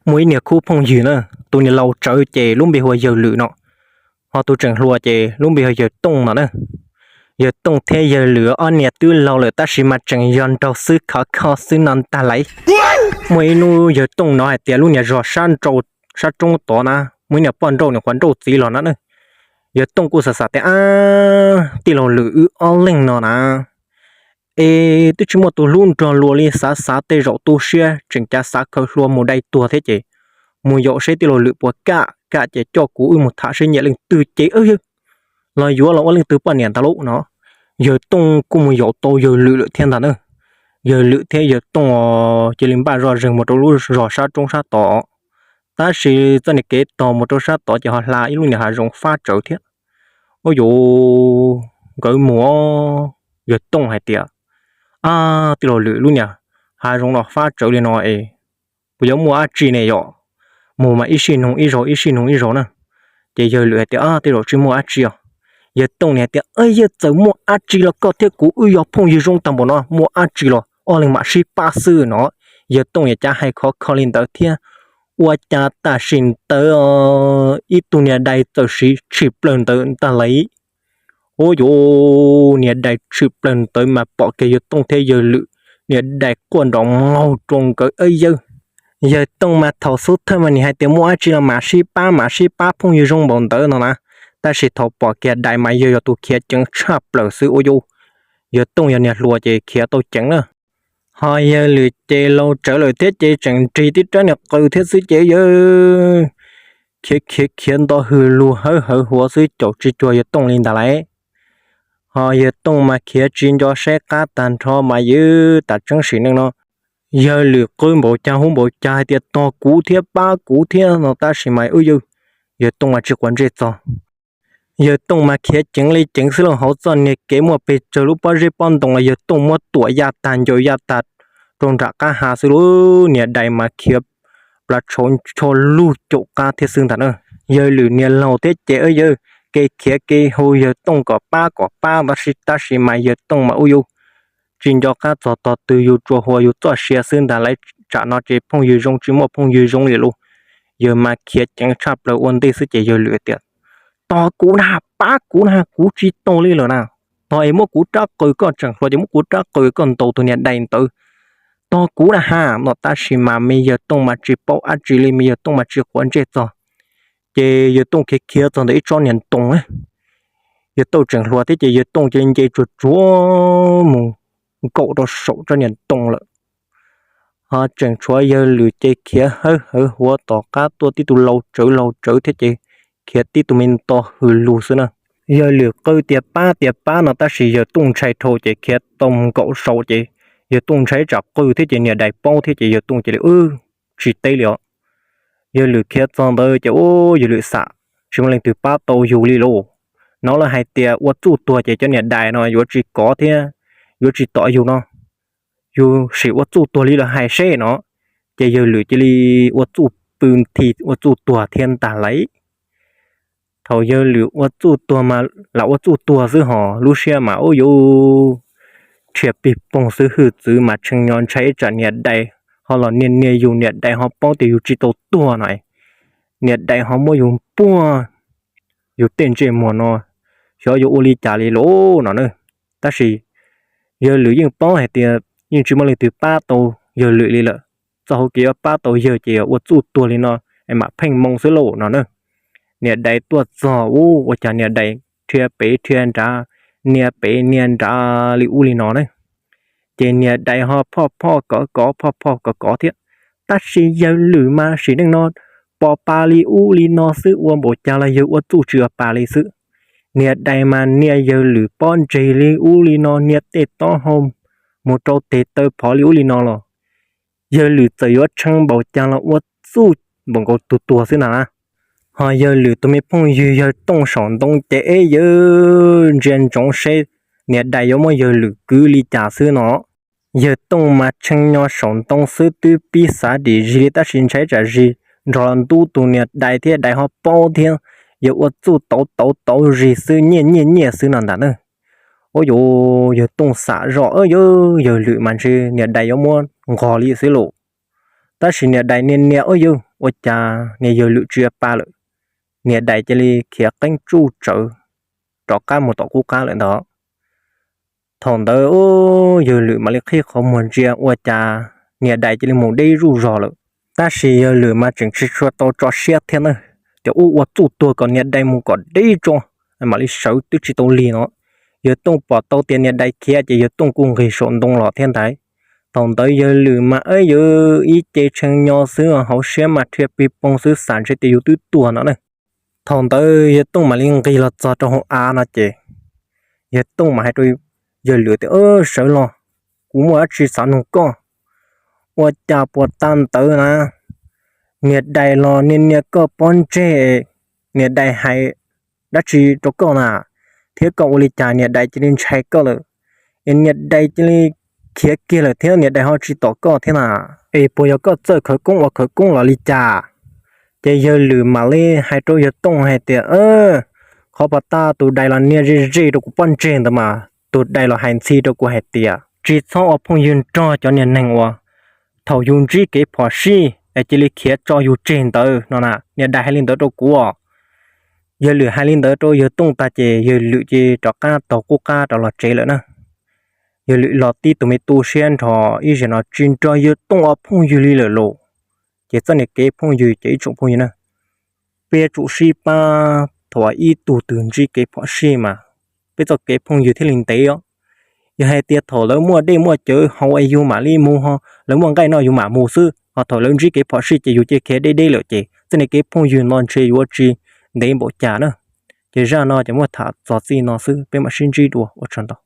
muaj ib niag khub phooj ywg na, tus niag laus tsawv ces lub npe hu ua Yawg Lwm no, ho tus tseem hluas ces lub npe hu ua Yawg Tooj no na. Yawg Tooj thiab Yawg Lwm ob niag twb laus lawm tab sis mas tseem yog nraug xwb khov kho xwb no ntag lauj. Muaj ib hnub Yawg Tooj hnov hais tias lub niag zos sab roob tod na muaj ib niag poj nrauj nws quav nrauj txiv los no na. Yawg Tooj kuj xav xav tias, ab, tij laug Lwm wb ob leeg no na es twb tsis muaj tus hlub nrog luag li, xav xav tej zaum tu siab tseem cav xav khaws hlua mus dai tuag thiab ces mus yaum seb tij laug Lwm puas kam, kam ces coj kuv wb mus tham seb nyiam leej twg ces yawg los yuav los ua leej twg poj niam ntag lauj no. Yawg Tooj kuj mus yaum tau Yawg Lwm lawm thiab ntag na. Yawg Lwm thiab Yawg Tooj cia li npaj zoj zeeg mus rau lub zos sab roob sab tod. Tab sis txoj niag kev tog mus rau sab tod ces ho hla ib lub niag hav zoov fab tsawv thiab. Ua yuav nkawd mus, Yawg Tooj hais tias, ab, tij laug Lwm, lub niag hav zoov no fab tsawv li no es puas yuav muaj dab tsi ne yom? Mus mas ib sij nug ib zaug ib sij nug ib zaug na. Ces Yawg Lwm hais tias, ab, tej zaum tsis muaj dab tsi os. Yawg Tooj nim hais tias, yog txawm muaj dab tsi los koj thiab kuv wb yog phooj ywg zoo tag npaum no, muaj dab tsi los ob leeg mam sib pab xwb no. Yawg Tooj nim cav hais khov kho li ntawd thiab. Ua cas tam sim ntawd ib tug niag dais txawm siv tshwm plaws ntawd ntag lauj. Ua yuav niag dais tshwm plaws ntawd mas pom kiag Yawg Tooj thiab Yawg Lwm, niag dais quaj nrov mlaug rau nkawd. Yawg, Yawg Tooj mas thaum xub thawj mas nim hais tias muaj dab tsi los mam sib pab mam sib pab phooj ywg zoo npaum ntawd no na. Tab sis thaum pom kiag dais mas yawg yog tus khiav ceev tshaj plaws xwb. Ua yuav, Yawg Tooj yog niag hluas ces khiav tau ceev na. Ho Yawg Lwm ces laus tsawv lawm thiab ces tseem nrig tib rab niag qws thiab xwb ces yawg khiav khiav khiav nto hws lug hawv hawv huav xwb caum tsis cuag Yawg Tooj li ntag lauj. Ho Yawg Tooj mas khiav tsis nco saib qab tag nrho mas yawg, tam tseeb sim neej no Yawg Lwm qw npaum cas hu npaum cas hais tias tos kuv thiab pab kuv thiab no tab sis mas yawg, Yawg Tooj mas tsis quav ntsej txog. Yawg Tooj mas khiav ceev li ceev xwb lauj. Hauv txoj niag kev muaj pes tsawg lub pob zeb pob ntoo los Yawg Tooj muab tuam yaj tag ncaws yaj tag rau nram qab hav xwb lauj. Niag dais mas khiav plav tshauv ncho lug caum qab thiab xwb ntag na. Yawg Lwm niag laus thiab ces yawg, kev khiav kev hu Yawg Tooj kom pab kom pab tab sis, tab sis mas Yawg Tooj mas ua yus tsis nco qab txog tog twg, yus tsuas hu ua yus txoj sia xwb ntag lauj. Tsam no ces phooj ywg zoo tsis muaj phooj ywg zoo li lauj. Yawg mas khiav ceev tshaj plaws ua ntej xwb ces Yawg Lwm tias, tos kuv na, pab kuv na, kuv tsis tau li lawm na. Tos es muab kuv rab qws, koj tseem hluas ces muab kuv rab qws koj ntaus tus niag dais ntawd. Tos kuv na ha no tab sis mas me Yawg Tooj mas tsis paub dab tsi li, me Yawg Tooj mas tsis quav ntsej txog. Ces Yawg Tooj khiav khiav txog ntawm ib tsob niag ntoo. Yawg Tooj tseem hluas thiab ces Yawg Tooj cia li nce tsuag tsuag mus nkaum rau saum tsob niag ntoo lawm. Ho tseem tshuav Yawg Lwm ces khiav hawv hawv huav tom qab tuaj tib tug laus tsawv laus tsawv thiab ces khiav tib tug me nto hws lug xwb na. Yawg Lwm qw tias pab tias pab no tab sis Yawg Tooj ntshai dhau ces khiav tau mus nkaum saum ces Yawg Tooj ntshai tsam qw thiab ces niag dais paub thiab ces Yawg Tooj cia li wb tsis teb li os. Yawg Lwm khiav txog ntawd ces ub, Yawg Lwm xam tsis muaj leej twg pab tau yus li lauj. Hnov lawv hais tias ua txuj tuag ces cov niag dais no yuav tsis kov thiab yuav tsis tom yus no. Yus sim ua txuj tuag li lawv hais seb no. Ces Yawg Lwm cia li ua txuj pw nthi ua txuj tuag thiab ntag lauj. Thaum Yawg Lwm ua txuj tuag mas lam ua txuj tuag xwb hos lub siab mas ub yuv rhiab pig poog xwb, hwj txwv mas tshee nyo ntshai ib tsam niag dais ho los niag niag yus, niag dais ho paub tias yus tsis tau tuag no, niag dais ho muab yus npuaj yus tej ntsej muag no, xyov yuav ua li cas li lauj no na. Tab sis Yawg Lwm yeej paub hais tias yeej tsis muaj leej twg pab tau Yawg Lwm li lawm. Txoj hauv kev yuav pab tau yawg ces ua txuj tuag li no es mam pheej moo xwb lauj no na. Niag dais tuaj txog ub ua cas niag dais rhiab pem rhiab nrad, niab pem niab nrad li ub li no na. Ces niag dais ho phoj phoj kov kov phoj phoj kov kov thiab. Tab sis Yawg Lwm mas sim neej no pos pas li ub li no xwb, ua npaum cas los yawg ua txuj tsis ua pas li xwb. Niag dais mas niab Yawg Lwm pob ntseg li ub li no, niab tej taub hau mus rau tes taw phov li ub li no los Yawg Lwm txawm yuav tshee npaum cas los ua txuj npaum nkaus tus tuag xwb na. Ho Yawg Lwm tus me phooj ywg Yawg Tooj saum ntoo ces eb yawg ntsia ntsoov seb niag dais yuav muab Yawg Lwm kwv li cas xwb no. Yawg Tooj mas tshee nyo saum ntoo xwb twb pib xav dim zis li tab sis ntshai tsam zis nrog los ntub tus niag dais thiab dais ho paub thiab, yawg ua txuj tauv tauv tauv zis xwb nyiaj nyiaj nyiaj xwb no ntag na. Ua yuav Yawg Tooj xam zoj, yawg Lwm mas ntshe niag dais yuav muab nqos li xwb lauj. Tab sis niag dais niag niag ua yawg ua cas niag yawg Lwm tsis pa lawm, niag dais cia li khiav qeeb tsuj tsawv rov qab mus tom qub qab lawm ntag. Thaum ntawd yawg Lwm mam li qhib qhov muag ntsia ua cas niag dais cia li mus deb zuj zog lawm. Tab sis yawg Lwm mas tseem tsis tshua tau tso siab thiab na, ces ua ua txuj tuag kom niag dais mus kom deb tso, mam li sawv twb tsis tau lig no. Yawg Tooj pom tau tias niag dais khiav ces yawg Tooj kuj nqis saum ntoo los thiab ntag. Thaum ntawd yawg Lwm mas ib ce tshee nyo xwb, hauv siab mas rhia pig poog xwb, xav ntshe tias yus twb tuag no na. Thaum ntawd yawg Tooj mam li nqis los txog rau hauv av no ces yawg Tooj mas hais rau yawg Lwm tias, Sawv los, kuv muaj dab tsi xav nug koj. Ua cas puas tag ntawd na, niag dais los niaj niaj koj pob ntseg, niag dais hais dab tsi rau koj na, thiab koj ua li cas niag dais cia li ntshai koj lawm, es niag dais cia li khiav kiag lawm thiab niag dais ho tsis tom koj thiab na? Es puas yog koj txawj khawv koob ua khawv koob los li cas? Ces yawg Lwm mam li hais rau yawg Tooj hais tias, Qhov puas tag tus dais los niaj ze ze rau kuv pob ntseg ntawd mas tus dais los hais ntxhi rau kuv hais tias tsis txhob ua phooj ywg nrog cov niag neeg uas thaum yus ntsib kev phom sij es cia li khiav tso yus tseg ntawd no na, niag dais hais li ntawd rau kuv. Yawg Lwm hais li ntawd rau yawg Tooj tag ces yawg Lwm ces rov qab taug qub qab rov los tsev lawm na. Yawg Lwm los tib tug me tu siab nrho, ib zaug no tsis nrog yawg Tooj ua phooj ywg li lawm lauj. Ces txoj niag kev phooj ywg ces ib tsoom phooj ywg na, peb tsum sib pab thaum ib tug twg ntsib kev phom sij mas peb txoj kev phooj ywg thiaj li ntev os. Yog hais tias thaum lawv muaj dej muaj cawv haus es yus mam li mus, ho lawv muaj nqaij noj yus mam mus xwb, ho thaum lawv ntsib kev phom sij ces yus cia khiav deb deb lawm ces txoj niag kev phooj ywg no ntshe yuav tsis ntev npaum cas na. Ces zaj no ces muab tham txog txij no xwb, peb mam sib ntsib dua, ua tsaug ntau.